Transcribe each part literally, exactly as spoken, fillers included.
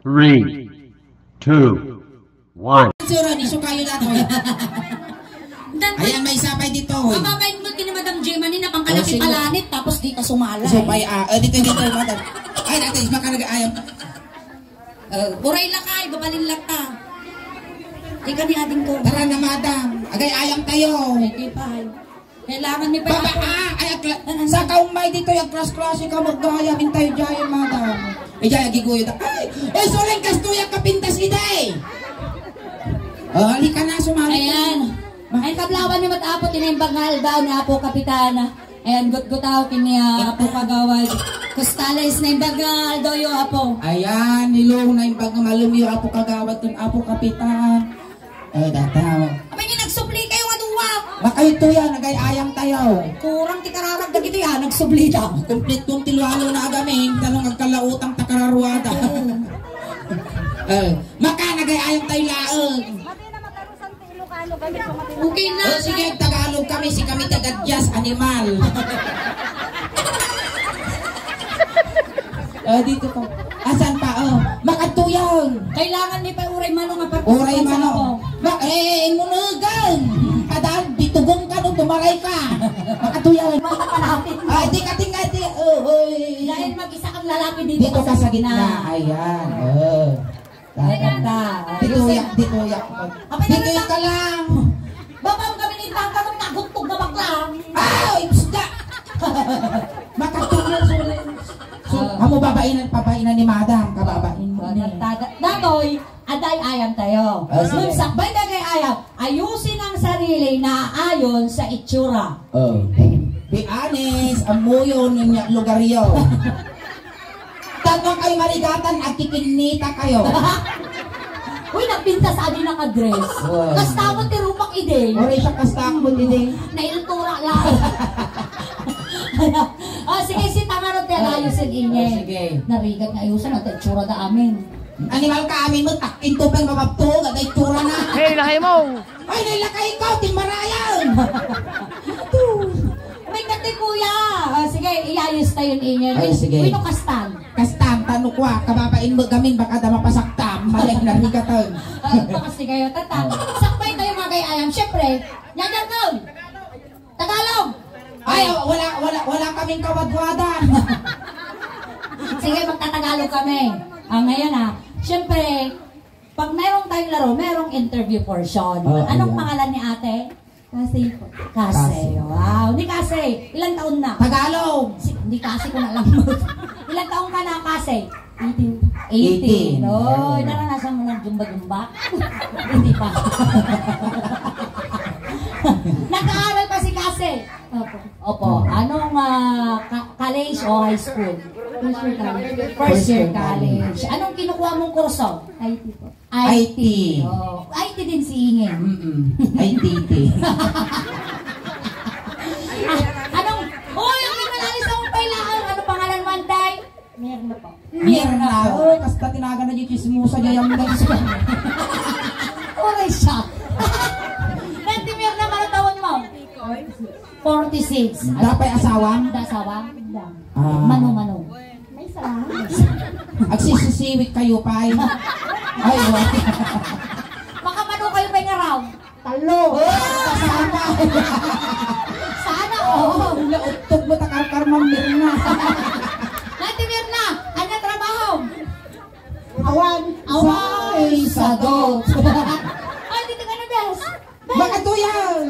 Three, two, one. Sir, ano, isu kayo na to? Ayan, may isa pa dito, eh. Mababain mo kini Madam Gemma ni na pangkalaki palanit, tapos di ka sumala, eh. So, may, ah, eh, dito, dito, madam. Ay, ate, makalaga ayam. Eh, uray lakay, babalin lakta. Ika ni ading ko. Tara na, madam. Agay, ayam tayo. Ay, di pa, ay. Kailangan ni pa. Baba, ah, ay, agla-, sa kaumay dito, yung class-class, ikaw magdaya, mintayo dyan, madam. Eh, dyan, agiguyo ta. Ay, eh, suling kastoy, ang kapintas, ide. Oh, halika na, sumali ka. Ayan. Ay, kablawan ni Mat Apo, tinimbangal daw ni Apo Kapitana. Ayan, gutgutaw kini, ah, Apo Kagawad. Kustales na imbagal, doyo, Apo. Ayan, nilong na imbagal, malumyo, Apo Kagawad, kun Apo Kapitan. Eh, dataw. Abay, ni nagsubli kayo nga duwa. Baka ito yan, nagay-ayam tayo. Kurang ti kararag dagiti, ah, nagsubli ta. Kompleto ti lualo na agamin, tanong agkalautang ta kararuada. Oo. Eh, maka nagay-ayam tayo laeng. Okay na. Oh, sige, Tagalog kami, si kami taga-Diaz, animal. Oh, dito ka. Asan pa? Oh, makatuyaw. Kailangan ni pa uray mano nga partisipante. Uray mano. Ako. Ba, eh, imunugan. Padaan, bitugong ka, no, tumaray ka. Makatuyaw. Mano ka natin? Ah, di ka tinggal, di, oh, oh, eh. Dahil mag-isa kang lalaki dito. Dito ka sa gitna. Ayan, oh. Dito, dito, dito. Apay, dito ka lang. Babam kami ni Tangka, kung naguntog na bakla. Ay, isda! Makatulog, sorry. So, ah, amo babainan, babainan ni Madam, kababain mo ni. Datoy, aday ayam tayo. Ah, sige. Nung sakbay na kay ayam, ayusin ang sarili na ayon sa itsura. Oh. Be honest, amuyo, nunya lugaryo. Tapno kayo marigatan, agkikinnita kayo. Uy, nagpintas adi nakadress. Uy. Kasta mo ti rupak idi. Ore siya, kasta mo idi. Nailtura lang. Oh, sige, si Tamaro, te, ayusin ingay. Oh, sige. Narigat nga ayusin, at itsura da amin. Animal ka amin mo, takin to pa'y mababto, ganda itsura na. Hey, lahay mo! Ay, nailakay ko, timmarayan! May kati, kuya! Ah, sige, iayos tayo ni inyo. Ay, sige. Uy, no, kastan. Kastan, tano kwa, kababain mo gamin, baka da mapasaktam, mali ang narigatan. Ah, baka sige, tata. Oh. Sakbay tayo, mga kay ayam. Siyempre, nyagan ko! Tagalog! Ay, wala, wala, wala kaming kawadwadan. Sige, magtatagalog kami. Ah, ngayon, ah, siyempre, pag meron tayong laro, merong interview portion. Oh, ayan. Anong pangalan ni ate? Kasi po. Kasi. Kasi. Wow. Ni Kasi, ilang taon na? Tagalog. Si, ni Kasi ko na lang. Ilang taon ka na, Kasi? Eighteen. Eighteen. Eighteen. Oy, naranasan mo ng jumba-jumba? Hindi pa. Nag-aaral pa si Kasi. Opo. Opo. Anong, ah, ka-, college o high school? First year college. First year college. Anong kinukuha mong kurso? I T po. I T. I T. Oh, I T din si Ingin. Mm-mm. I T T. Ah, anong, oy, ang nangalis akong pailaan. Ano pangalan mo, Antay? Mirna po. Mirna. Mirna. Oh, kasta tinagan na di chismosa, di yung nagsuka. Oray siya. Nanti Mirna, ano taon mo? Forty-six. Dapay asawam? Da asawam? Da. Ah. Mano, mano. May isa lang. Agsisisiwit kayo, pay. Ay, wa. Makamano kayo, pay, nga raw? Talo. Oh! Kasama. Sana all. Wala, uttog mo, takarkar, Ma'am Mirna. Nanti Mirna, ano trabaho? Awan. Awan. Ay, sagot. Ay, dito ka na, bes. Makatuyan!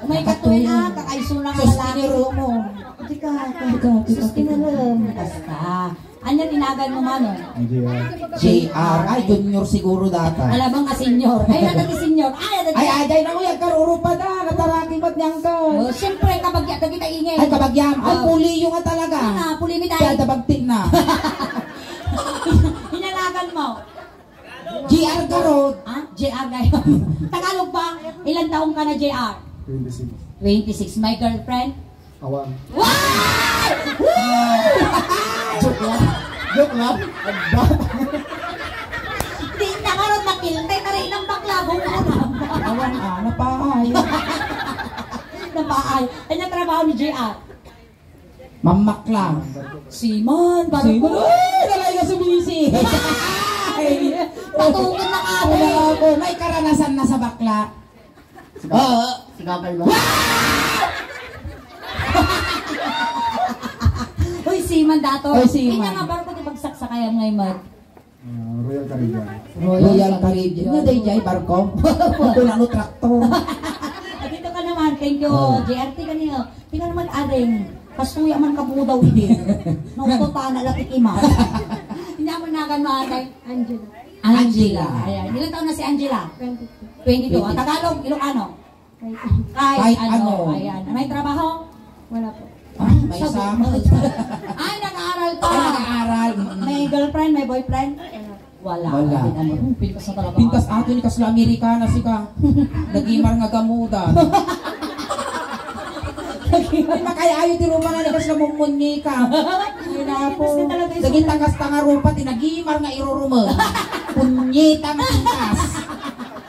May katuyan, ah, kakaiso na. Sus, lalaki. Tiniro mo. Di ka, di ka, di ka. Sus, tiniro mo. Basta. Anya tinagan mo, mano? J R. J R. Ay, junior siguro data. Alabang ka senior. Ay, nata ti senior. Ay, nata ti... Ay, ay, ay, naku, yan, karurupa da. Nataraki ba't niyang ka? Oh, siyempre, kabagya, dagita ingay. Ay, kabagyam. Ay, oh. Puli yung nga talaga. Ano na, puli mi tayo. Kaya tabagtin na. Inalagan mo. J R garod. Ah, J R ngayon. Tagalog ba? Ilang taong ka na, J R? Twenty-six. Twenty-six. My girlfriend? Awan. Wow! Woo! Joke lang. Joke lang. Agba. Di na karon makiltay, tari ng bakla, kung ano. Awan, ah, napaay. Napaay. Ano trabaho ni J R? Mamakla. Simon, baru Simon. Uy, nalay ka sumisi. Patugan na kami. Wala ako. May karanasan na sa bakla. Oo. Sigabay mo. Uy, seaman dato. Uy, seaman. Inya nga barko ti pagsaksakayam ngay met. Ah, Royal Caribbean. Royal Caribbean. Nga day jay barko. Kung ano traktor. Dito ka naman. Thank you, Oh. J R T kanino. Tingnan naman, ading. Kastoy man kabudaw idi. Nauto pa na laki ima. Hindi naman nagan maatay. Angela. Angela. Ayan. Ilang taon na si Angela? Twenty-two. Twenty-two. Ang Tagalog, Ilocano? Kahit Kahit ano. ano. Ayan. May trabaho? Wala po. Ah, may Sagot. sama. Ay, nag-aaral pa. Ay, nag-aaral. Mm. May girlfriend, may boyfriend? Wala. Wala. Wala. Ano, hmm, pintas na talaga. Pintas ato ni kasla Amerikana, sika. Nagimar nga gamudan. Ay, makayaayo ti ruma na ni kasla mummunyi ka. Ay, napo. Pintas na talaga yung Naging takas ta nga rupa, ti nagimar nga iruruma. Punyeta nga pintas.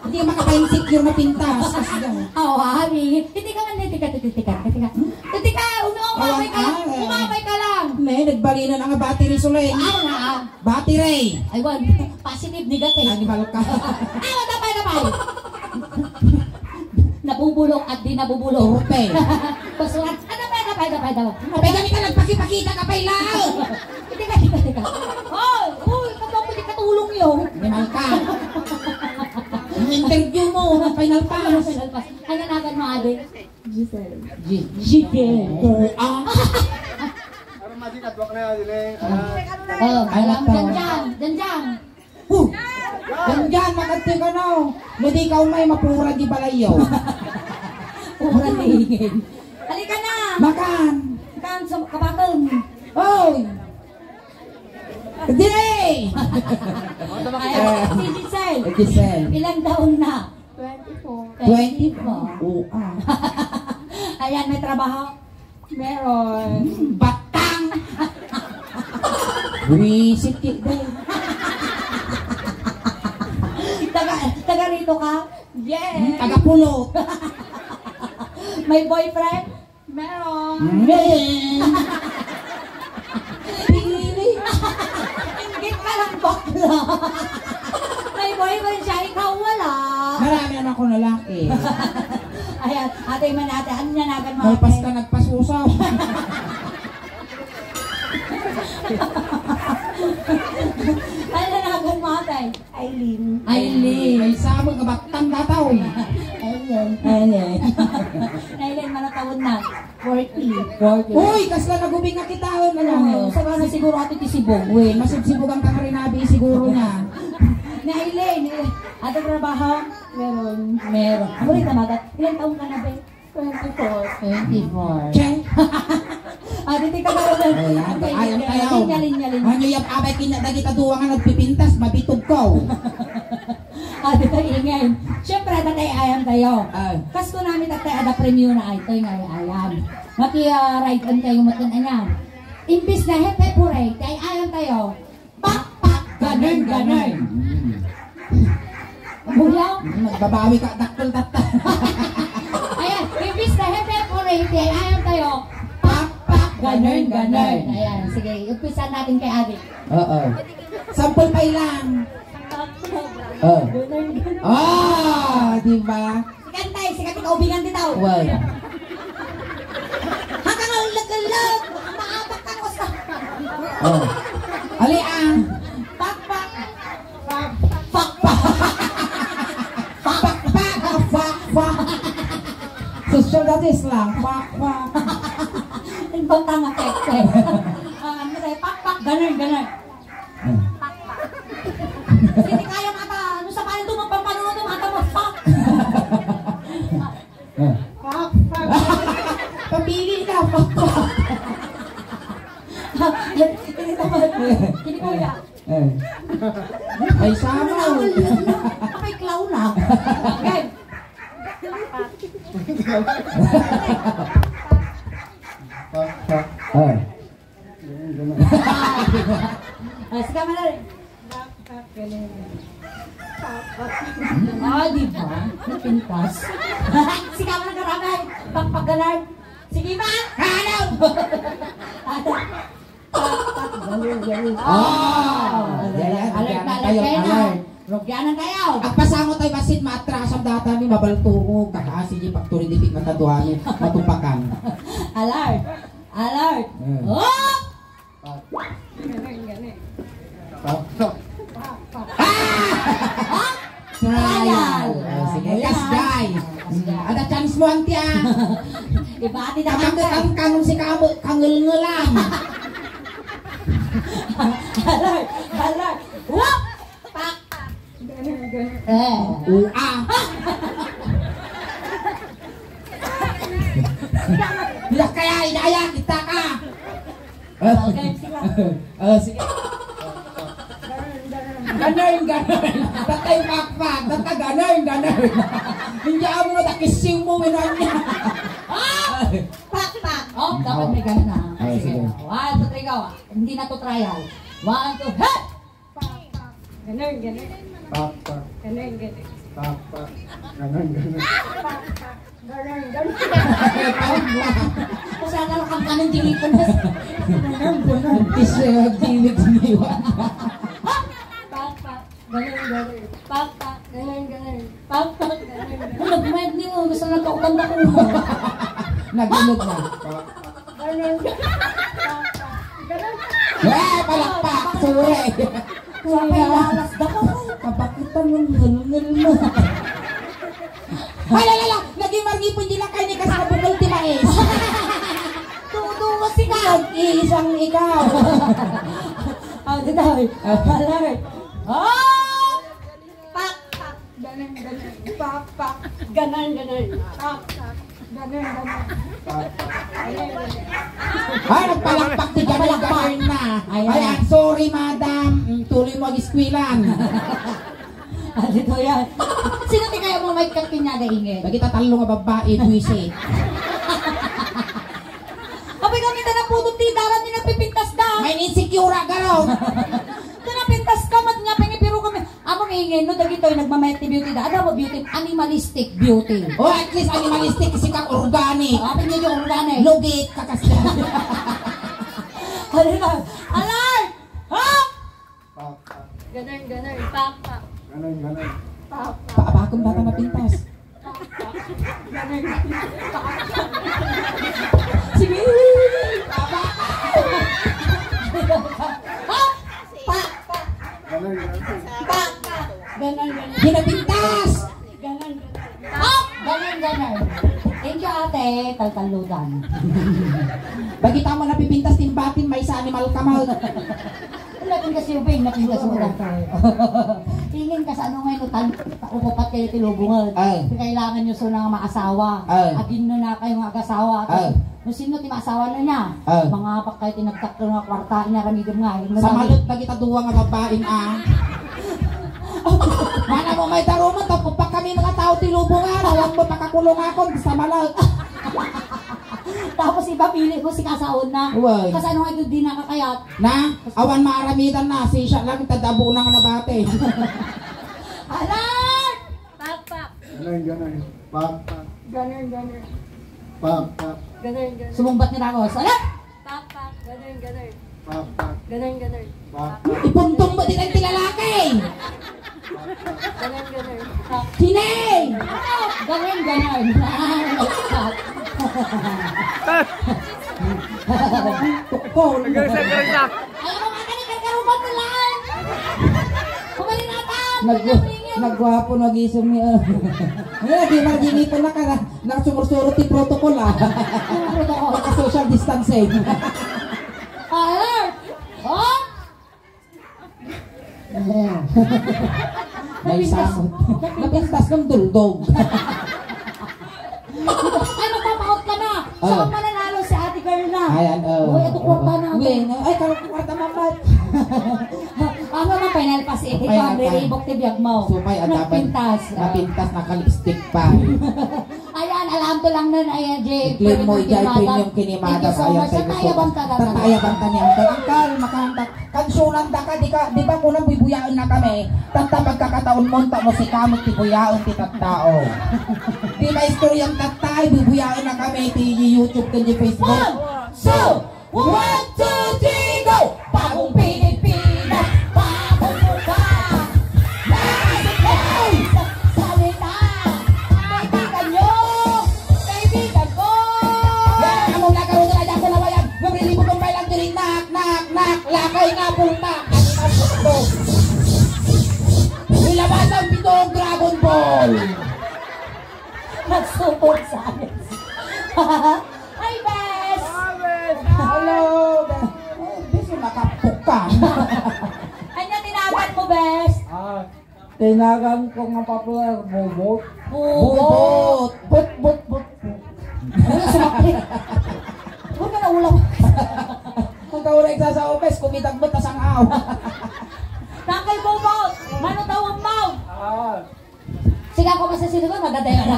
Hindi ka makapa-insecure na pintas. Kasi daw. Aw, abi. Hindi ka man, hindi ka, hindi ka, hindi ka. Hindi ka, unu-, umabay ka lang. Awan, ah, eh. Umabay ka lang. Ne, nagbalina na nga battery, Suleng. Ah, nga. Battery. Ay, wan. Positive, negative. Animal ka. Ay, wan, tapay, tapay. Nabubulok at di nabubulok. Turpe. Pasurat. Ano pa, ano pa, ano pa, ano pa? Apay, kami ka nagpakipakita ka pa, ilaw. Hindi ka, hindi ka, hindi ka. Oh, oh, ikaw ba pwede katulong yun? Animal ka. Ang interview mo, ang final pass. Final pass. Ano nagan mo, ade? Giselle. Gi-, Giselle. Oo, ah. Aron masikat, wak na, dili. Ah. Oh, Ay, alam, nako. Dyan, dyan, dyan, dyan. Huh! Dyan, dyan, makadto ka na. No di ka umay, mapura di balayo. Pura di ingin. Halika na. Makan. Kan sa kabaton. Oy! Dili! Ayan, si Giselle. Giselle. Ilang taon na? Twenty-four. Twenty-four. Oo, ah. Ayan, may trabaho? Meron. Hmm, batang! Buwisit ki, day. Taga, taga rito ka? Yes. Hmm, taga Pulo. May boyfriend? Meron. Meron. Pili. Inggit ka lang, bakla. May boyfriend siya, ikaw wala. Marami naman akong lalaki. Ayan, ate man ate, ano niya nagan mo, Malpas ate? Ka, nagpasusaw. Ano nagan mo, ate? Eileen. Eileen. Ay, sama ka, batang dataw. Eileen. Eileen. Eileen, manatawon na. Forty. Forty. Uy, kasla nagubing nga kita, oh, manang. Oo, sa mga siguro ato ti sibog. Uy, masibsibugan ka nga rin abi, siguro na. Na Eileen, eh, ato trabaho? Meron. Meron. Ako rin tamagat. Ilang taon ka na, be? Twenty-four. Twenty-four. Che? Ah, di tika na rin. Ayan, ayan tayo. Linya, linya, linya. Ano yung abay kinadagita duwa nga nagpipintas, mabitog ko. Ah, di tayo ingay. Siyempre, tatay ayam tayo. Ah. Kas ko namin tatay ada premyo na ay, tayo nga ayam. Maki, ah, ride on kayo matan anya. Imbis na hepe pure, tay ayam tayo. Pak, pak, ganun, ganun. Mm. Bulaw. Mm, magbabawi ka, dakkel tatta. Ayan, imbis na hepe pure, tay ayam tayo. Pak, pak, ganun, ganun. Ayan, sige, umpisa natin kay Adi. Oo. Sample pa ilang. Oh. Ganun, ganun. Ah, di ba? Sikan tay, sikan ti kaubingan ti tao. Well. Haka nga ulagulog, maatak ka, usa. Oh. Ali ang. Pakpak. Pakpak. Pakpak, pakpak. Social justice lang. Pakpak. Ang bata nga kekse. Ah, ano tayo? Pakpak, ganun, ganun. Hmm. Pakpak. Hindi kaya mata, ano sa paano ito, magpampanuno ito, mata mo, fuck. Eh. Papili na, pakpak. Hindi naman. Hindi ko ya. Eh. Ay, sama. Ay, clown na. Okay. Pakpak. Eh. Ah, sige, Manay. Ah, di ba? Napintas. Sige, Manay, karagay. Pakpak, ganun. Sige, ma! Ano? Pakpak, ganun, ganun. Ah! Alert na, alert kayo, alert. Rugyanan kayo. Agpasango tayo, basit maatrasam data mi, mabaltungog. Kakaasi di pagturi di pigmataduami, matupakan. Alert! Alert! Mm. Oh! Pak, pak. Ah! Trial. Trial. Oh, sige. Ayan. Kasjay. Kasjay. Mm, ada chance mo, anti, ah. Ibati na. Kapag ka. Ang, ang, ang si Kamo, kangelngelan. Alert! Alert! Whoop! Pak, pak. Eh. Ua. Diak kaya, idaya, kita ka. Okay, sige. Oh, sige. Ganun, ganun. Tatay pakpak, tatay ganun, ganun. Hindi ako mo, takising mo, minun niya. Ah! Pak, pak. Oh, dapat may ganun, ah. Ah, sige. Sige. One, two, three, go. Hindi na to trial. One, two, hit! Pak, pak. Ganun, ganun. Pak, pak. Ganun, ganun. Pak, pak. Ganun, ganun. Pak, pak. Ganun, ganun. Kung saan ka nakangkanan, dili ko na. Ganun, ganun. Is, uh, dili, dili. Pak, pak. Ganun, ganun. Pak, pak. Ganun, ganun. Pak, pak. Ganun, ganun. Ano, kumayad niyo, gusto na kautang na ko. Nagulog na. Ganun. Eh, palakpak, sure. Sabay lalas da ko. Kapakita ng ngulngul mo. Ay, la, la, la! Naging marngipon di lakay ni Kasabukol ti Mais. Tudo mo si ka. Nag-iisang ikaw. Ah, di tayo. Ah. Alert. Oh! Pak, pak, ganun, ganun. Pak, pak, ganun, ganun. Pak, pak, ganun, ganun. Pak, pak, ganun, ganun. Ay, nagpalakpak ti ganun, ganun na. Ayan. Ayan, sorry, madam. Mm, tuloy mo ag-eskwelan. Ah, dito yan. Sino ti kaya mo may kakinyaga ingin? Dagita tallo nga babbai, buwisit. Abay, kami na napudot ti dalan ni nagpipintas da. May insecure, garo. Ti napintas ka, mat nga, pengipiro kami. Amo nga ingin, no, dagitoy nagmamayat ti beauty da. Ada mo beauty, animalistic beauty. Oh, at least animalistic, kasi ka organic. Ah, apin niyo yung organic? Lugit, kakasda. Ano na? Alert! Hop! Pak, pak. Ganun, ganun. Pak, pak. Ganun, ganun. Pak, pak. Paabakon baka mapintas. Pak, pak. Ganun. Pak, pak. Sige! Pak, pak. Hop! Pak, pak. Ganun, ganun. Pak, pak. Ganun, ganun. Ginapintas! Ganun, ganun. Hop! Ganun, ganun. Thank you, ate. Taltaludan. Bagita mo napipintas, timbatin, may sa animal ka mo. Wala kang kasi ubing, napintas mo na. Tingin ka sa ano ngayon, tan-, upat kayo ti lubungan. Ay. Kailangan nyo so nga maasawa. Ay. Agin no na kayo nga agasawa. Ay. No sino ti maasawa na niya? Ah. Mga bakay ti nagtaklo nga kwarta, inaramidem nga, agin no. Sa malet dagita dua nga babain, ah. Mana mo may daruman, tapos pa kami mga tao ti lubong, ah, awan mo pakakulong ako, sa malet. Tapos ipapili mo si kasaon na. Uy. Kasano nga ito di nakakayat? Na? Awan maaramidan na, si siya lang, tadabo na nga nabate. Alert! Pak, pak. Ganun, ganun. Pak, pak. Ganun, ganun. Pak, pak. Ganun, ganun. Sumungbat ni Ramos. Alert! Pak, pak. Ganun, ganun. Pak, pak. Ganun, ganun. Pak, pak. Ipuntong mo din ang tilalaki! Ganun, ganun. Pak. Sine! Ganun, ganun. Pak. Tukol. Agresa, agresa. Ayaw mo, mga kani, kagkaruman mo lang. Kumain na ta. Nag-, nagwapo, nagising niya. Ngayon, di ba, ginipon na ka na, nakasumursuro ti protocol, ah. Protocol. Naka-social distancing. Alert! Oh! May samot. Napintas ng duldog. Ay, magpapaot ka na. Oh. Saan mananalo si Ate Girl na? Ay, an-, oh. Uy, ato kwarta na. Uy, ay, karo kwarta, mamat. Ano na, final pass, eh. Final pass. Ikaw, riribok ti biag mo. Supay, ang dapat napintas. Napintas, naka-lipstick pa. Ayan, alam ko lang nun, ayan, Jay. I-claim mo, Premium Jay, Kinimada. Premium Kinimada. Thank you so much. Tatayabanta, tatayabanta. Tatayabanta, tatayabanta ni Uncle. Uncle, makahanda. Kansunan da ka, di ka, di ba kunam bubuyaen na kami? Tatta pagkakataon mo, ta mo si kamot ti buyaen ti tattao. Di ba istoryan tatta, ay bubuyaen na kami ti YouTube ken ti Facebook. One, two, one, two, three, go! Bagong Pilipinas, bagong mukha. Tong Dragon Ball! Nagsupot sa akin. Hi, bes! Hello, bes. Oh, bes, makapok ka. Anya tinagan mo, bes? Ah, tinagan ko nga paper, bubot. Bubot. Bubot. But, but, but, but. Ano, sumakit? Huwag ka na ulam. Kung ka wala igsasaupes, kumitagbat na sang-aw. Uncle Bubot, mano tawag mo? Ah. Sige, ako masasinugan, maganda yun.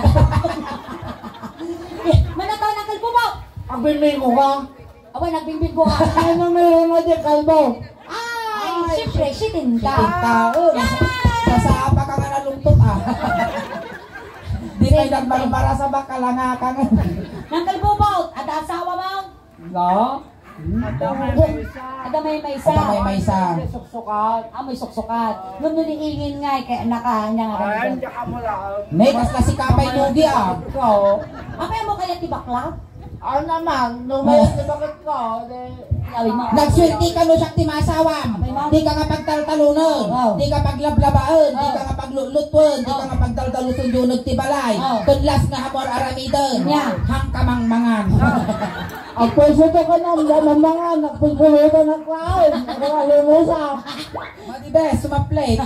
Mano tawag, Uncle Bubot? Agbinbing ko ka. Awan, nagbingbing ko ka. Ay, no, meron na di kalbo. Ay, siyempre, sitinta. Sitinta, oh. Yes! Sasapa ka nga nalungtot, ah. Di tayo nagmarmara sa bakal, ang akang. Uncle Bubot, ada asawa mo? No? Ada may maysa. Ada may maysa. Ada may maysa. May suksukat. Ah, may suksukat. Nung nuniingin nga, eh, kaya naka-, niya nga. Ay, diyan ka mo lang. May, kas na si Kapay Lugi, ah. Ikaw. Apay mo kaya ti bakla? Ano naman, nung may bakit ko, di. Sabi mo. Nagswerte ka no siya ti masawam. Apay mo. Di ka nga pagtaltalunan. Oh. Di ka paglablabaen. Di ka nga paglutlutuan. Di ka nga pagdaldalusan di uneg ti balay. Oh. Kunlas nga amor aramiden. Yeah. Hang kamangmangan. Ang pwesto to ka na, ang mangan, nagpulpulutan ng clown. Ang alimusa. Madi bes, sumaplit.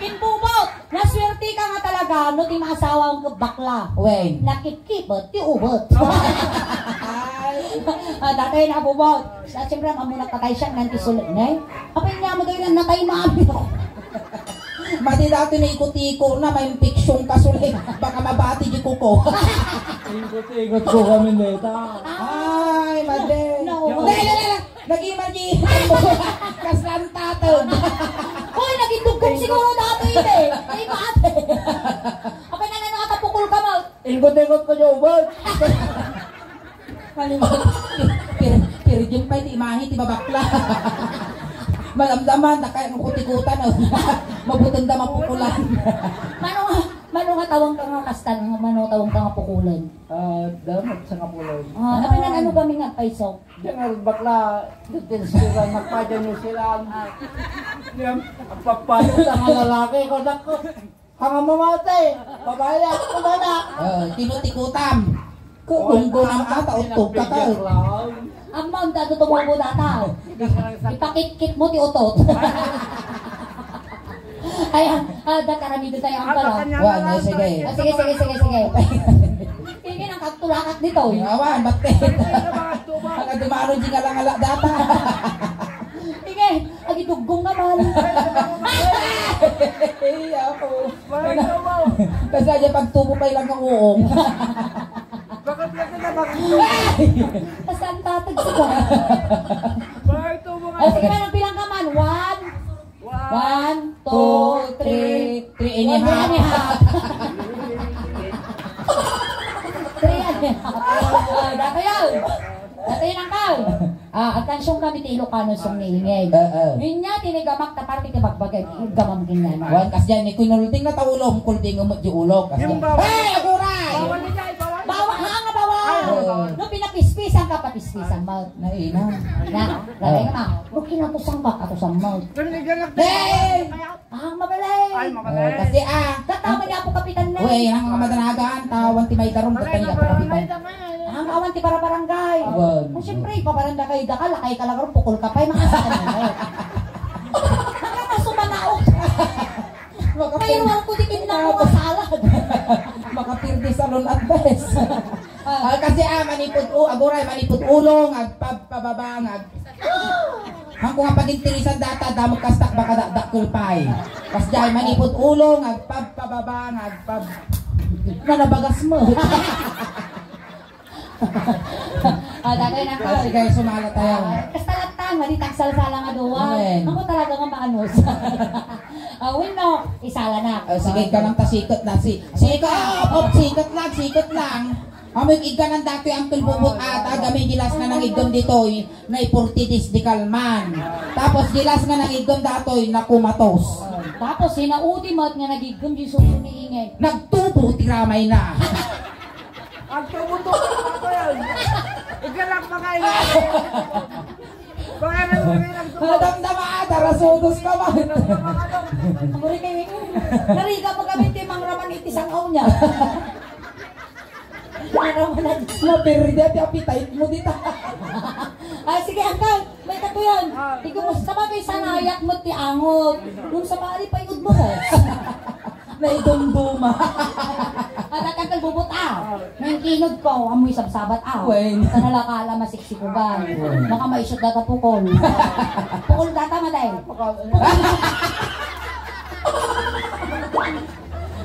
Kinbubot! Naswerte ka nga talaga no ti maasawam ket bakla. Wen. Nakikibet ti ubet. Ay. Ah, datoy na, Bubot. Sa, siyempre, ang amunak patay siya, nanti sulit, ne? Apay niya, magayon na natay, mami. Madi dati na ikot-ikot na, may infection ka sulit. Baka mabati di kuko. Ikot-ikot ko kami, neta. Ay, madi. No. Dali, dali, dali. Nag-emergency. Kaslan tatod. Hoy, naging dugkong siguro dati ito eh. Ay, mate. Apay na nga nakatapukol ka, Mal? Ingot-ingot ko yung ubod. Pir-, pir-, pirgin pa iti imahe ti babakla. Malamdaman, nakaya ng kutikutan, oh. Mabutang da mapukulan. Mano nga, mano nga tawang ka nga kastan, mano tawang ka nga pukulan? Ah, damat sa kapulan. Ah, apay na ano ba may nga paiso? Diyan nga bakla, details ko lang, nagpadyan niyo sila. Yan, ang pagpalo sa mga lalaki ko, naku. Hanga mamati, babae, ako na. Oh, tinutikutam. Kung gunggo ng ata, utog ka ka. Ang ma'am, dado tumubo data. Ipakitkit mo ti utot. Ayan, ah, da karamido tayo ang pala. Wa, na, sige. Ah, sige, sige, sige, sige. Sige, nang kagtulakat dito, eh. Awan, ba't eh? Ang dumaro di nga lang ala data. Sige, agidugong naman. Ay, ako. Kasi aja pagtubo pa ilang kang uong. Bakit ka na bakit? Saan tatag sa ba? Bakit tubo nga? Ah, sige, parang bilang ka man. One. One, two, three. Three and a half. Three and a half. Ah, dati yan. Dati yan ang tao. Ah, at kansyong kami ti Ilocano song ni Ingay. Eh, eh. Ninya, tinigamak ta parte ti bagbagay, gamam kanya na. Wan, kas dyan, ni Kunulding na taulo, kulding umut di ulo. Kas dyan. Hey, aguray! Bawal ni Jay, bawal. Bawal, ha, nga bawal. Ay, bawal. No, pinapispisan ka, papispisan mo. Naina. Na, lagay na. Kung kinatusang ka, katusang mo. Hey! Ah, mabalay. Ay, mabalay. Oh, kasi, ah, tatama niya po kapitan na. Uy, ang mga madanagan, tawan ti may darum, tatay niya po kapitan. Ang awan ti para barangay. Awan. Oh, siyempre, pabaranda kayo, dakal, lakay ka lang, pukol ka pa, yung mga sa kanila. Nakakasumanao. Makapir- Mayroon ko di kinang mga salad. Makapirdi sa lon at bes. Ah, kasi, ah, manipod u-, aguray, manipod ulo, nga agpab-, pababa, nga ag-, Hangko nga pagintirisan data, damag kastak baka dakdakkel pay. Kas jay manipod ulo, nga agpab-, pababa, nga agpab-, na nabagas mo. Ah, dagay na Ah, ka. Sige, sumala tayo. Ah, kas talaga, madi tagsalsala nga duwa. Amen. Ako talaga nga maanus. Ah, win, no? Isala na. Ah, sige, ka lang ta, sikat na, si-, sikat, op, sikat lang, sikat lang. Amoy igganan datoy Uncle Bubot ata, gamin di las nga nangiggam ditoy, na ipurtidis di kalman. Tapos di las nga nangiggam datoy, nakumatos. Tapos, sinaudi met nga nagiggam di suso ni Ingay. Nagtubo ti ramay na. Agtubo-tubo na ako yan. Igalak pa kayo. Baka na, baka na, Nadamdamaan Karasudos ka man. Muri kay, narigat mo kami ti mangraman iti sang-aw niya. Mangraman na. Mapirdi ti appetite mo dita. Ah, sige, uncle, may katuyan. Igo mo, sabagay, sanayak mo ti angot. Nung sabali pa, iud mo. Naidumduma. At ang uncle, bubot, ah. Nang kinod ko, amoy sabsabat, ah. Wen. Sana lakala, masik- Sikugan. Uy. Baka maisut data pukol. Pukol data, maday. Pukol.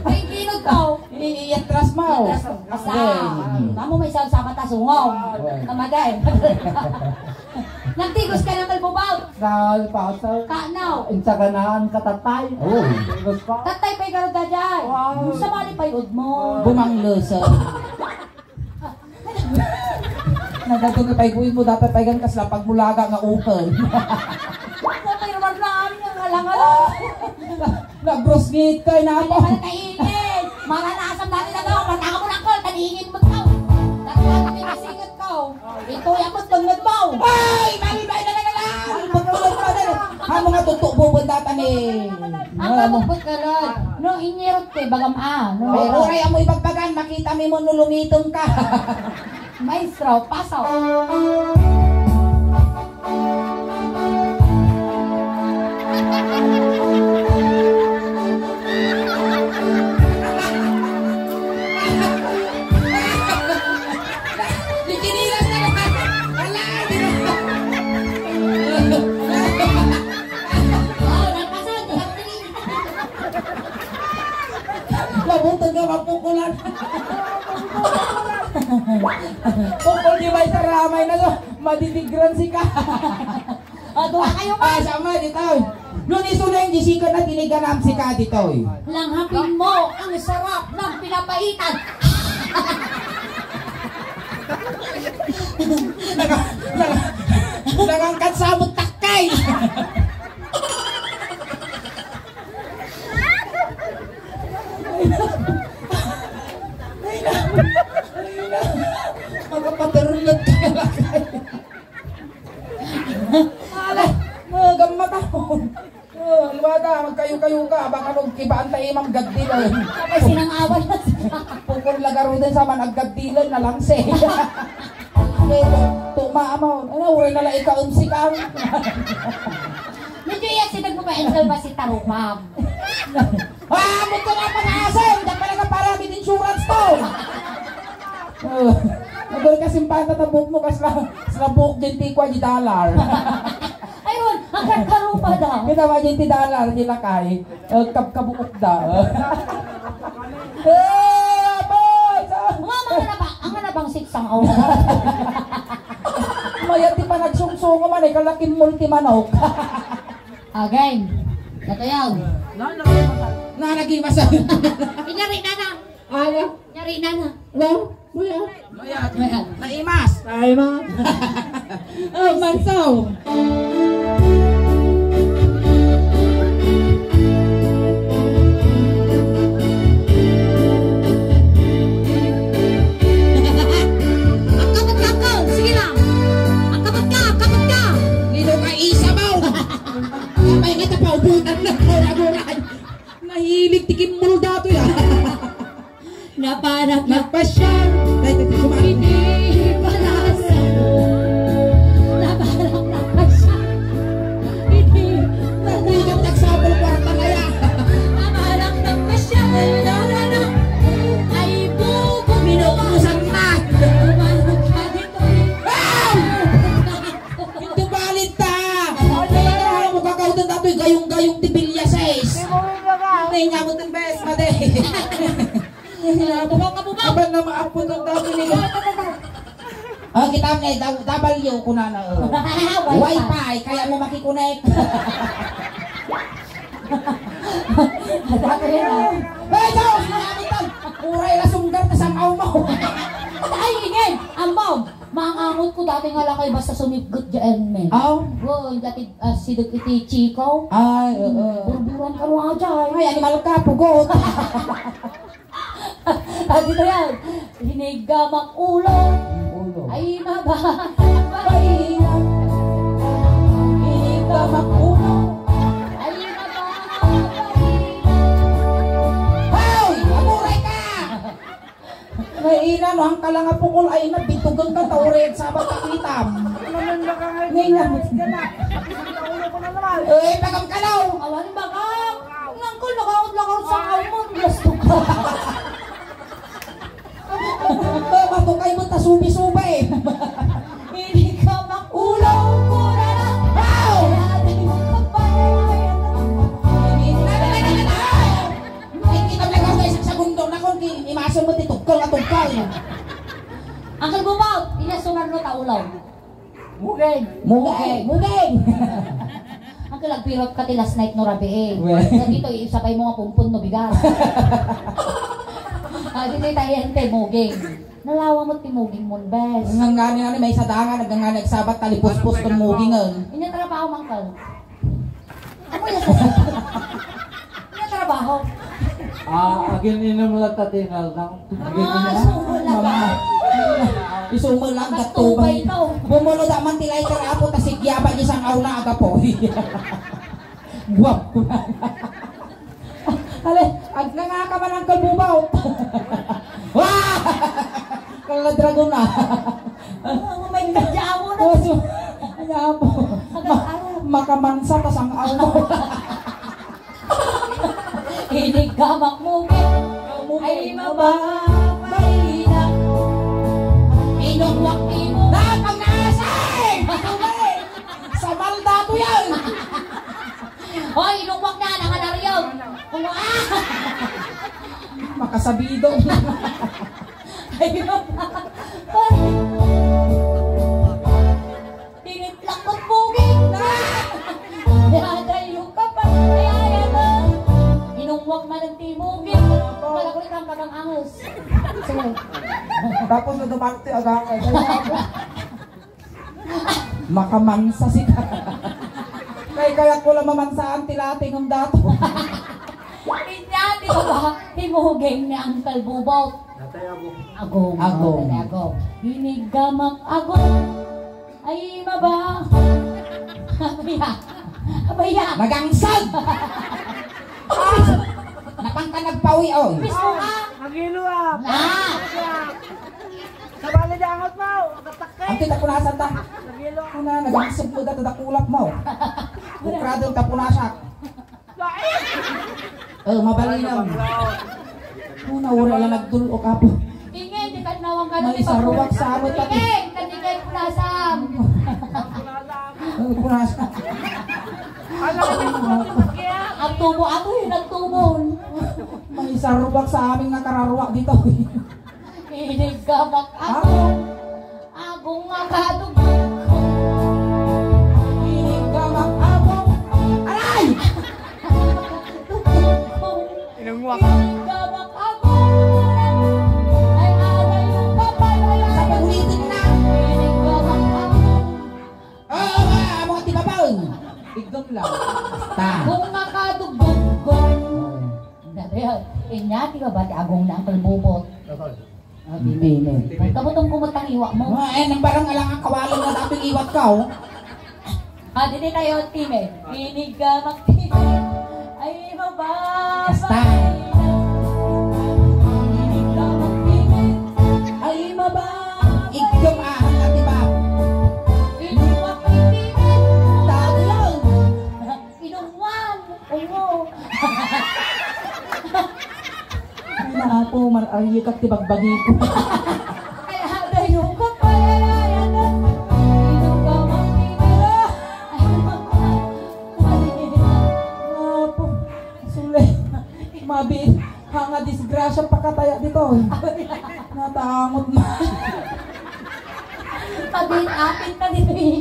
Ay, kinod ko. I-, iatras mo. Iatras mo. Basta, Uy. Amo may sabsabat a sungaw. Uy. Kamaday. Nagtigos ka ng kalbubaw. Dahil pa sa Kanaw. Insaganaan katatay. Oh. Tigos pa. Tatay pa'y garod da dyan. Wow. Sabali pa'y udmo. Bumanglo sa. Nagadu nga payguy mo, dapat paygan kasla pagmulaga nga ukol. Sa payruman na, ano nga alangan? Nagrosngit ka, ina mo. Ay, kaingin. Maranasan dati na daw, mataka mo na ko, taniingin mo daw. Dati dati may kasingit ko. Ito, yung mo, tungod mo. Ay, bali, bali, bali, bali. Ang pagkawal pa na. Amo nga tutubo, bundatan eh. Ang Amo. Kabukbut ka, Lord. No, inyirot ko, bagam, ah, no. Pero uray amo ibagbagan, makita mi mo no lumitom ka. Maestro, pasok. Di kinilas na naman. Ala, di na. Mabutod nga mapukulan. Pukol di may saramay na to. Madidigran si ka. Ah, doon kayo, Ah, man. Sama dito. Nung isuneng di sikat na tiniganam si ka dito. Langhapin mo ang sarap ng pinapaitan. Naka-, naka-, nangangkat sa amot takkay. Ay, na. Ay, na. Ay, na. Makapaturulot ka na lang. Ala, gamma taon. Oh, luwada, magkayo-kayo ka, baka nung kibaan tayo, Ma'am Gaddilan. Sabay sinangawan na siya. Pukol na garuden sa man, aggaddilan na lang siya. Pero, tuma, amaw. Ano, uray na lang ikaw, umsikang. Medyo iya, sinag mo ba, Angel, ba si Tarumam? Ah, mo ko nga pag-aasal, diyan ka na para with insurance to. Oh, nagol ka simpanta ta buhok mo, kasla, kasla buhok din ti kwa di dollar. Ayun, ang kakarupa daw. Kita ba din ti dollar, di lakay? Eh, kab-, kabuok da. Eh, boy, sa- Nga, mga naba-, ang nabang siksang awa. Maya ti panagsungsungo man, eh, kalaking multi manok. Again. Katayaw. Na, naging masal. Inyari na na. Ano? Inyari na na. Well, kuya. Mayat. Mayat. Naimas. Ay, ma. Oh, mansaw. Ang kapat ka, Paul. Sige lang. Ang kapat ka, ang kapat ka. Nino ka isa mo? May kita pa, ubutan na, gura-gura. Nahilig ti kimmol datoy, ah. Napanak na Nagpasyal. Dahil ito, sumali. Hindi pala sa Napanak na pa siya. Hindi. Hindi ka nagsabol kwarta kaya. Napanak na pa siya. Ay, buko. Minukusan na. Umarog ka dito. Ah! Ito balit ta! Ay, na, mo kakautan datoy gayong-gayong ti bilya sais. Ay, nga mo ten bes, mate. Bubong ka, bubong! Aban na maaputan datoy ni. Ah, kita mo, eh, da-, W ko na na, oh. Wifi, kaya mo makikonek. Datoy na. Hey, Joe! Sinamitan! Uray la sunggar ta sang-aw mo. Ay, ingay! Ambog! Maangamot ko dati nga lakay basta sumipgot dyan, men. Aw? Oo, dati, ah, sidog iti Chico. Ay, oo. Burburan ka nga dyan. Ay, animal ka, pugot. Ah, dito yan. Hinigamak ulo. Ulo. Ay, maba. Ay, hinigamak ulo. Ang kala nga pukol ay nabitugan ka, taured sa ba't kakitam. Ngayon nga. Eh, pagam ka daw. Awan bagak. Nangkol, nakaot, nakaot sa kaumon. Gusto ka. Matukay mo, ta subi-suba eh. Hindi ka makulo ko na lang. Wow! Ay, kita na lang sa segundo na kung imaso mo ti tugkol nga tugkol. Ang kalbubaw, ina sumarno ta ulaw. Mugeng! Mugeng! Mugeng! Ang kalagpirot ka ti last night no rabii. Well. Dagito, isapay mo nga pumpon no bigas. Ah, dito tayo yung te, mugeng. Nalawa mo ti muging mon, bes. Ngangani nga ni may sadanga, nagngangani agsabat, talipuspos ton mugingen. Inya trabaho, mangkal. Amo yan. Inya trabaho. Ah, agin-inom lang ta tinal nang. Ah, sumula ka. Isumul lang, gatubay. Gatubay to. Bumuno da man ti lighter, apo, ta sigya pa di sang awna, agapoy. Guwap ko na. Ale, agna nga ka man ang kalbubaw. Wah! Kala dragon na. Oh, may kadya mo na. Oh, so, kaya mo. Ma-, makamansa ta sang awna. Inig gamak mo, ay mababay na. Inukwak mo. Nakang nasay! Sa malda to yan! Hoy, inukwak na, nakanaryog. Makasabidong. Ayun. Tiniplak ko pogi. Dadayo ka pa. Ay, ay, ay, ay. Inungwak man ang timugi. Wala ko rin ang kakang angus. Sige. Tapos na dumarte, aga. Makamansa si ka. Kay kaya ko lang mamansaan ti lating ng dato. Inya, di ba ba? Timuging ni Uncle Bubot. Natay ako. Agong. Agong. Natay ako. Hinigamak agong. Ay, maba. Abaya. Abaya. Magangsag. Napangka nagpawi, oy. Mismo ka. Nagilo, ah. Na. Sabali di angot mo. Ang kita punasan ta. Nagilo. Una, nagangsag mo dati dakulap mo. Bukradong ta punasak. Oh, mabalinaw. Una, wala lang nagdul-ok, apo. Ingay, di ka nawang ka. May sarubak sa amot pati. Ingay, ka di kayo punasan. Oh, punasan. Ang tubo, ato yung nagtubo. May sarubak sa aming nakararwa dito. Inig gamak ako. Ako? Agong nga kadugtog ko. Inig gamak ako. Aray! Inungwak. Inig gamak ako. Ay, aray, yung kapal, ay, ay. Sa pagulitin na. Inig gamak ako. Oo, ma, amo ti babaen. Igdom lang. Basta. Agong nga kadugtog ko. Dapat, inya, ti baba ti agong na ang kalbubot. Amen. Kabutom kumot ang iwa mo. Ah, eh, nang barang alang ang kawalan na daping iwat ka, oh. Ah, dito tayo, time. Inig ka magtimid. Ay, mababa. Basta. Inig ka magtimid. Ay, mababa. Igdom ahang ati ba? Inig magtimid. Tadi lang. Inungwan! Ungo! Ay, naapo, mar-, ariyek ti bagbagi ko. Ay, adayo ka pa, ay, ay, ay, ay. Inungwan, inungwan. Ay, naapo, sule. Mabi. Ha nga disgrasya pakataya dito. Natangot na. Pagin apit na dito, eh.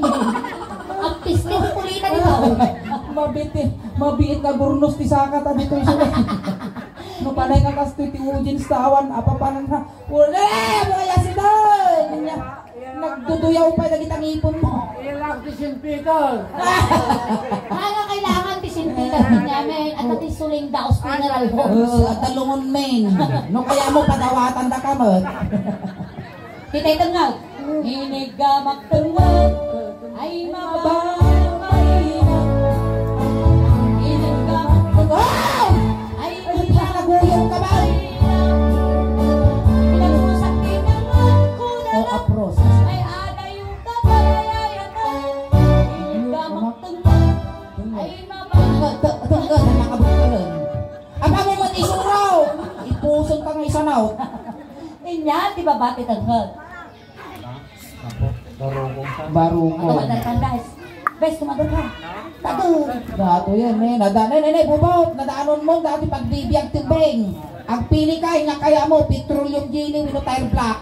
Ang pisngi, kulita dito. Mabit, eh. Mabiit nga gurnos ti saka ta dito, eh. No panay nga kastoy ti audience ta awan, apapanan na. Wala, mga yasidan. Nagduduyaw pa dagiti ngipon mo. Ilang disinfector. Ano kailangan disinfector namin? At pati suling daos funeral home. Oh, at talungon men. No kaya mo padawatan da kamot. Kita itong nga. Inigamak tungwag. Ay mababay na. Inigamak tungwag. Ay, ay, naguyog ka ba? Pinag-usap din ng Nga isanaw. Inya, ti babati tengkel. Barukong. Barukong. Tumador ka, guys. Guys, tumador ka. Tado. Dato yan, eh. Nada, ne, ne, ne, bubot. Nadaanon mo, dati pagbibiag timbeng. Agpili ka, nga kaya mo, petroleum jelly, wenno tire black.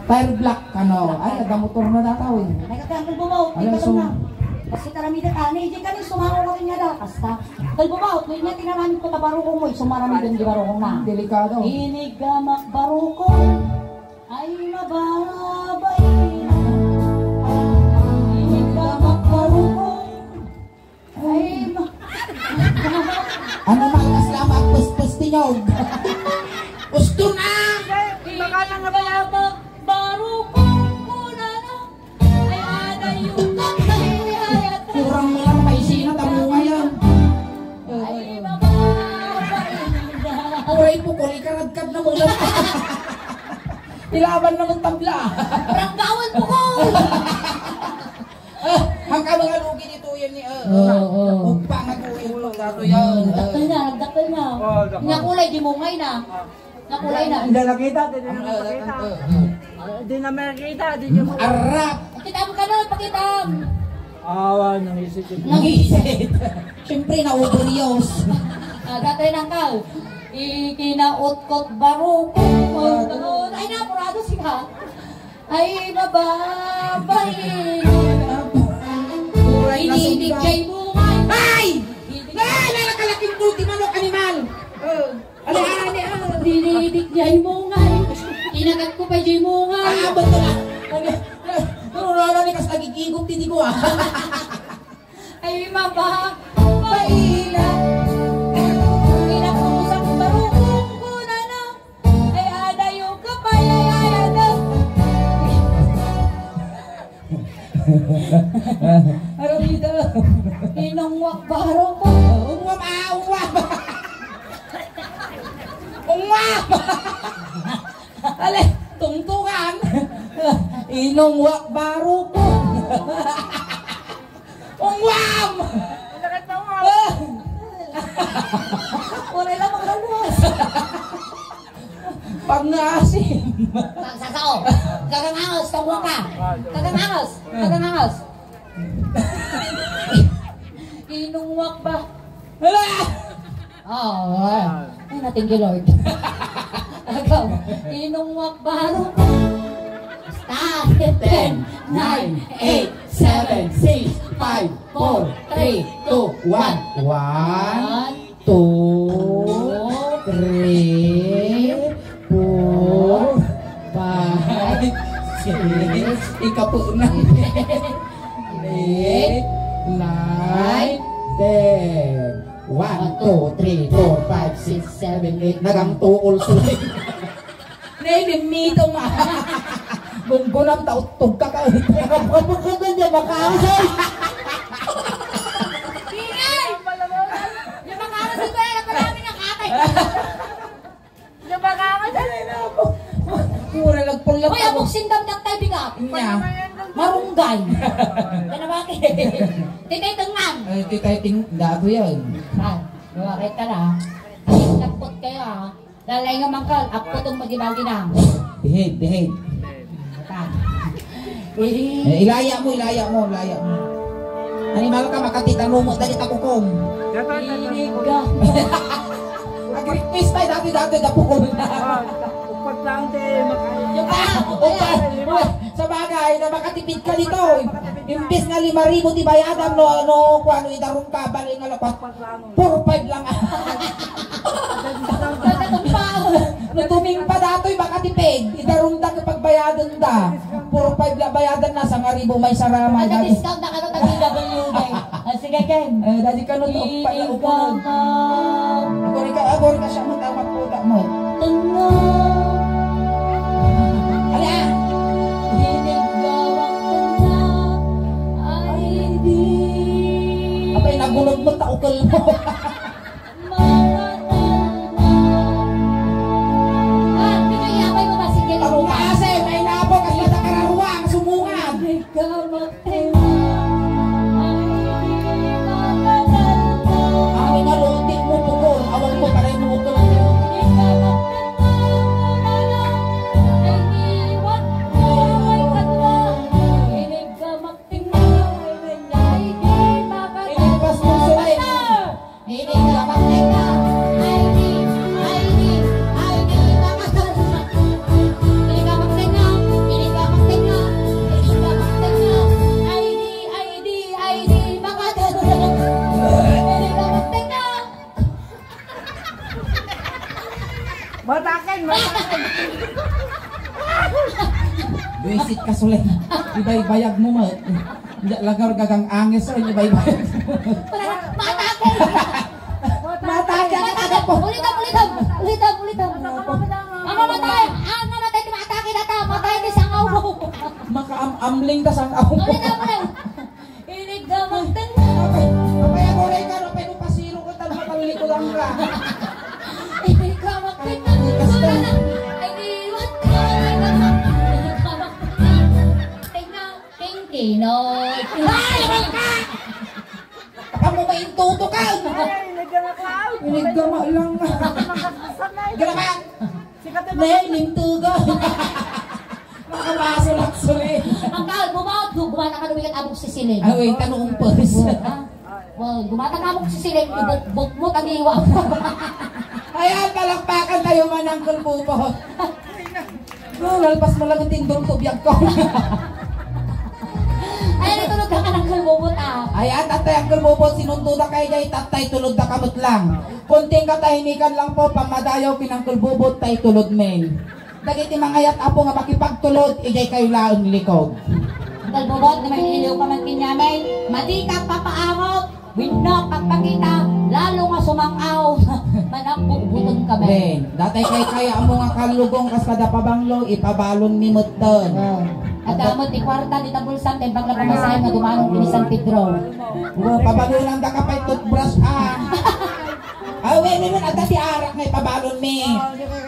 Tire black, ano. Ay, nagdamotor na dataw, eh. Nagkakangkal mo, Ala, ikaw so na. Kasi karamihan, ah, ni, di kami sumaro ka rin nga da. Basta. Kalbo mo, kung nga tinaramid ko, tabarukong mo, isumaramid ang di barukong na. Delikado. Inigamak barukong. Ay, mababait. Inigamak barukong. Ay, ma- Ano man, mas lamang puspos tinyog. Gusto na! Baka na nga ba? Inigamak barukong, kunana. Ay, adayo ka, ay, ay, ay. Kurang mo lang, maisina, tamo ngayon. Ay, mababa. Uray, pukol, ikaradkad na mo lang. Ilaban na mong tabla. Ranggawan, pukol. Ah, hangka mga lugi dito yan ni, ah, Oo, oo. Ugpa nga tuyo, no, gato yan. Dakkel na, dakkel na. Oh, dakkel. Nga kulay, di mo ngay na. Ah. Nakulay na. Hindi nakita, hindi na Ang, ah, nakita. Ang, ah, ah. Ah, hindi na makita, hindi niyo ma- Arap! Pakitam ka na, pakitam! Awa, nangisit yun. Nangisit. Siyempre, nauburyos. Ah, dati nang kao. Ikinaot-kot barukong. Ay, napurado sika. Ay, mababait. Uray na Iniidig sumba. Jay Bungay. Ay! Idig- Ay, lalakalaking bulti manok, animal. Oh. Ano, ano, ano? Dinidik niya yung mungay. Kinagat ko pa yung mungay. Ah, ba't na? Ano, ano, ano, ano, kas nagigigop, titi ko, ah. Ay, mama, paila. Pinakusang marunong ko na na. Ay, adayo ka pa, ay, ay, ay, ay. Aramida. Inungwak baro ko. Ungwam, ah, ungwam. Ungwam. Ale, tungtungan. Inungwak baro ko. Ungwam. Wala lang makaluwas. Pag naasim. Pagsasao. Kagangaos, tungwa ka. Kagangaos. Kagangaos. Inungwak ba? Hala! Oh, ay, na, thank you, Lord. Agaw, inungwak ba? Basta. Ten, nine, eight, seven, six, five, four, three, two, one. One. Two, three, four, five, six, ikapunan. Eight, nine, ten. One, two, three, four, five, six, seven, eight. Nagang two also. Nay, limito nga. Gunggunam ta uttog ka ka. Kapag ka na niya, makausay. Ingay! Niya makausay ko, eh, kapag namin ang atay. Niya makausay. Mura lang pula Hoy, pa. Abok sindam kat tayo bigat. Nya. Marunggay. Yan ang bakit? Titay tengan. Ay, titay ting-, dato yan. Ah, lumakay ka na. Ay, napot kayo, ah. Lalay nga mangkal, apotong magibagi na. Behave, behave. Ka. Eh, ilaya mo, ilaya mo, ilaya mo. Animal ka, makatitano mo, dali takukom. Inig ka. Agrikpis tayo, dati, dati, dapukom na. Ah, upat lang, te, makaya. Yung pa, Ah, upat. Uy, sa bagay, na makatipid ka dito, eh. Imbis nga lima ribu ti bayadam, no, no, kung ano, idarum ka, bali nga lapat. Four five lang. Pagkatumpaw. No tumingpa datoy, baka tipid. Idarum da kapag bayadan da. Four five la bayadan na, sangaribu may sarama. Ada discount na kano tag W D. Ah, sige, Ken. Eh, dadi ka no, to, pala upunan. Agori ka, agori ka siya mo, tama po, tama. Tenga. Ala! Hinigawan tenga. Ay, di. Apay, nagunod mo, taukel mo. Makatalma. Ah, pinayabay mo ba si Gary? Ako kasi, may nabo, kasi nakakararwa, ang sumungan. Ikaw magtenga, ay di makatalma. Ay, nalutik mo, pukol. Awag mo, paray mo, pukol. Ikaw Buisit ka, Sule. Ibaybayag mo, ma. Diak lagar gagang angis, o, ibaybayag mo. Matake! Matake ang taga po. Ulitam, ulitam! Ulitam, ulitam! Ang mamatay! Ang mamatay, ti matake na ta! Matay ti sangaw mo! Makaam-amling ta sangaw mo. Ulitam, ulitam! Inig ka magtengteng. Apay, apay, aguray ka, no? Apay, no, pasiro ko, tan, matalikulang ka. Inig ka magtengteng. Ay, liwat ka. Inig ka magtengteng. Inig ka magtengteng. Tingkinoy. Ay, abang ka! Baka mo maintuto ka. Ay, inig ka nga, Cloud. Inig ka nga lang. Galaman. Sikat na. Nay, lintugan. Makapasulak, Sule. Ang kaon mo, mao, gumana ka dumikat abog si Siling. Ay, wait, ano ang purse? Well, gumata ka abog si Siling, ibukbok mo, tagiwa mo. Ayan, palakpakan tayo man, Uncle Bubot. Ah, lalpas mo lang ang tindong to, biag ko. Ayan, itulog ka ka, Uncle Bubot, ah. Ayan, tatay, Uncle Bubot, sinundo na kayo, jay, tatay, tulog na kamot lang. Konting katahimikan lang po, pamadayaw kin Uncle Bubot, tay tulod men. Dagiti mangayat, Apo, nga makipagtulod, idiay kayo laeng likod. Kalbubot nga mailiw ka man kenyamin, madi ka papaangot, wenno pagpakita, lalo nga sumang-aw, managbugbuteng ka, men. Ben, datay kay kaya mo nga kalugong kas kada pabanglo, ipabalon mi metten. Ah. Adda met ti kuarta, dita bulsa, tay bagla pamasahe nga dumanon ken ni San Pedro. Pabalonanda ka pay toothbrush, ah. Aw, wen, wen, wen, adda ti arak nga ipabalon mi.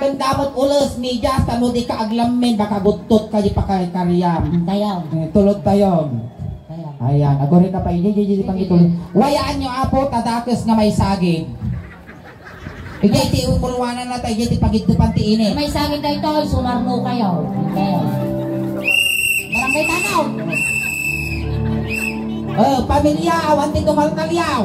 Ken damo ti ules, medyas, ta no di ka aglammen, baka guttot ka di pakakariam. Dayaw. Eh, tulod tayo. Dayaw. Ayan, aguri ka pa, idi, idi, idi, pangitulod. Wayaan nyo, Apo, ta dakes nga maisagid. Idiay ti umuluanan na tayo, idiay ti pagiddupan ti init. Maisagid daytoy, sumarno kayo. Dayaw. Barangay Tanaw. Eh, pamilya, awan ti tumaltaliaw.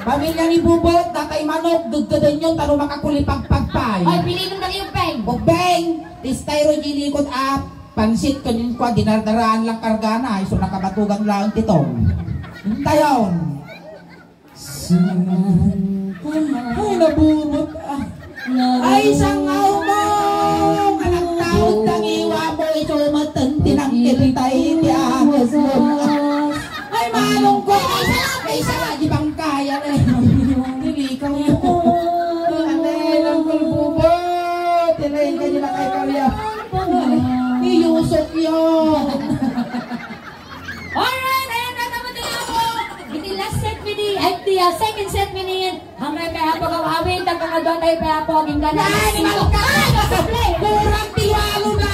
Pamilya ni Bubot, datay manok, gaggadanyon, ta no makakulipagpag pay. Ay, piliton na yung peng. Ugbeng, ti styro di likod a pansit, kanyan kwa, dinardaraan lang kargana, isu nakabatugan lang ti tong. Intayon. Ay, nabunot, ah. Ay, sangaw mo! Nga nagtaod tangiwa mo, ito matan tinangkil tayo, ti ahas mo. Ay, manong ko! Ay, sala! Ay, sala! Di bang kaya na yun? Dili ka mo. Ate, Uncle Bubot! Tinay ka nila kay Karya. Iyusok yun! Alright, ayan, tataputin na po. Iti last set mi di, ay, ti, ah, second set mi ni, ang may kaya po gawawin, tagkakadwa tayo kaya po, aging gana. Ay, animal ka! Kurang ti walo na!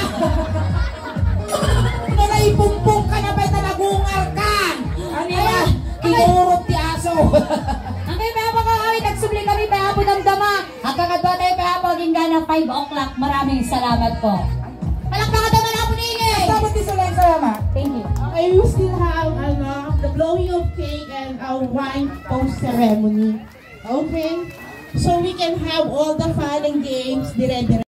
Nalaipumpong ka na ba, talagungar ka? Ano yan? Kinurot ti aso. Ang may kaya po gawawin, nagsubli kami, kaya po damdama. Agkakadwa tayo pa po, aging gana, five o'clock. Maraming salamat po. Palakpakan naman ako ni Ingay. Salamat din sa lahat, salamat. Thank you. Okay, we still have, ano, the blowing of cake and a wine toast ceremony. Okay? So we can have all the fun and games dire-dire.